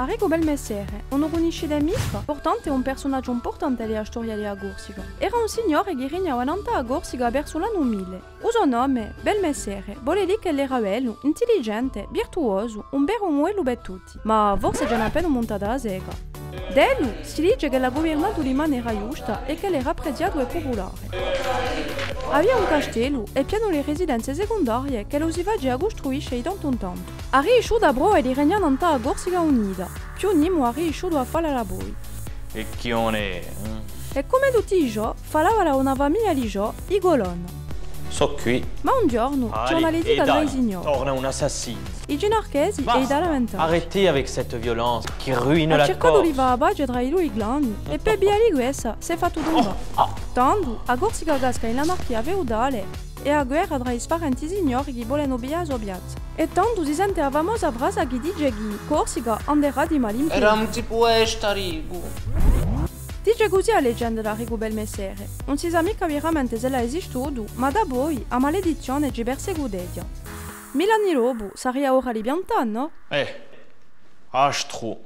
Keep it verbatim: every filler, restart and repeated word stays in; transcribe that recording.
Arrigu Belmessere, ùn u cunniscite micca? Purtantu hè un persunagiu impurtante di a storia di a Corsica. Era un signore chì rignava nant'à a Corsica versu l'annu mille. U so nome, Belmessere, vole dì ch'ellu era bellu, intelligente, virtuosu, un veru mudellu per tutti. Ma forse ci n'hà appena muntatu a sega. D'ellu si dice ch'ellu hà guvernatu di manera ghjusta è ch'ellu era apprezziatu è pupulare. Avia un castellu è pianu di residenze secundarie ch'ellu si facia custruisce di tantu in tantu. Hà riisciutu à prò di rignà nant'à a Corsica unita, più nimu hà riisciutu à falla dapoi. È chì ùn hè, eh? È cum'è tutti i ghjò, falava da una famiglia di ghjò, i Colonna. Sò quì. Ma un ghjornu, ci hè una litigata trà i signori. Torna un assassinu. I Cinarchesi è i Talaventacci. Arrêtez avec cette violence qui ruine la Corse. Hà circatu di fà a pace trà i dui clani è per via di quessa s'hè fattu tumbà. Tandu, a Corsica casca in l'anarchia feudale è a guerra trà i sfarenti signori chì volenu piglià a so piazza. È tandu si sente a famosa frasa chì dice chì Corsica anderà di male in peghju. Era un tipu estaricu. Dice cusì a legenda d'Arrigu Belmessere. Ùn si sà micca veramente s'ellu hà esistutu, ma dapoi a maledizzione ci perseguiteghja. Mille anni dopu, saria ora di piantà, nò? Eh, astru.